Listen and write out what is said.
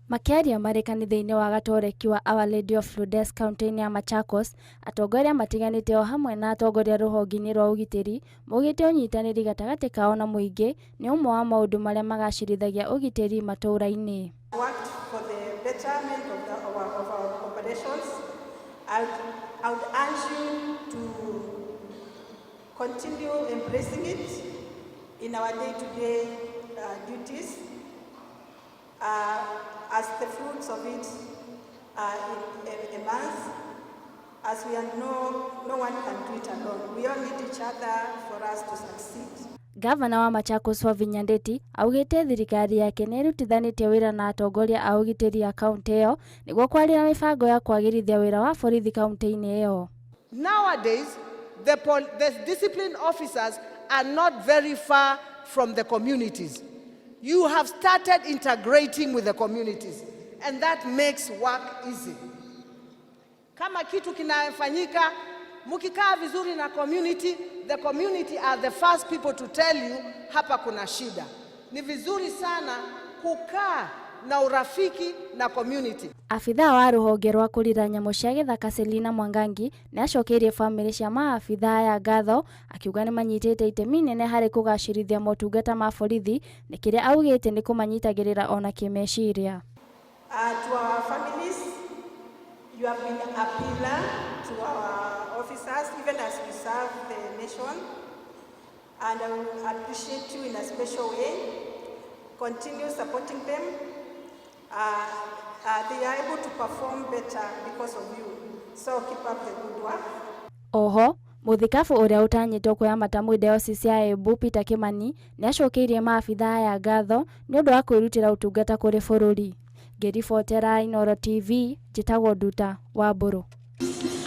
Makĩaria marĩ kanitha-inĩ wa Gatoreki wa Our Lady of Lourdes kaunti-inĩ ya Machakos, atongoria matiganĩte o hamwe na atongoria rũhonge-inĩ rwa ũgitĩri maugĩte ũnyitanĩri gatagatĩ kao na mũingĩ nĩ ũmwe wa maũndũ marĩa magacĩrithagia ũgitĩri matũũra-inĩ. Worked for the betterment of our operations. I would urge you to continue embracing it in our day-to-day duties as the fruits of it are in immense. As we know, no one can do it alone. We all need each other for us to succeed. Gavana wa Machakos Wavinya Ndeti augĩte thirikari yake nĩ ĩrutithanĩtie wĩra na atongoria a ũgitĩri a kaunti ĩyo nĩguo kwarĩra mĩbango ya kwagĩrithia wĩra wa borithi kaunti-inĩ ĩyo. Nowadays, the discipline officers are not very far from the communities. You have started integrating with the communities, and that makes work easy. Kama kitu kinafanyika, mkikaa vizuri na community, the community are the first people to tell you hapa kuna shida. Ni vizuri sana kukaa na urafiki na community. Abithaa wa rũhonge rwa kũrira nyamũ cia gĩthaka Selina Mwangangi nĩ acokeirie bamĩrĩ cia maabithaa aya ngatho, akiuga nĩ manyitĩte itemi inene harĩ kũgacĩrithia motungata ma borithi nĩ kĩrĩa augĩte nĩ kũmanyitagĩrĩra ona kĩmeciria. To our families, you have been a pillar to our officers, even as we serve the nation. And I will appreciate you in a special way. Continue supporting them. They are able to perform better because of you. So keep up the good work. Oho mũthikabu ũrĩa ũtanyĩtwo kuoya matamu diocese ya Embu Peter Kimani nĩ acokeirie maabithaa aya ngatho nĩ ũndũ wa kwĩrutĩra ũtungata kũrĩ bũrũri. Ngĩribotera Inooro TV, njĩtagwo Nduta wa Mbũrũ.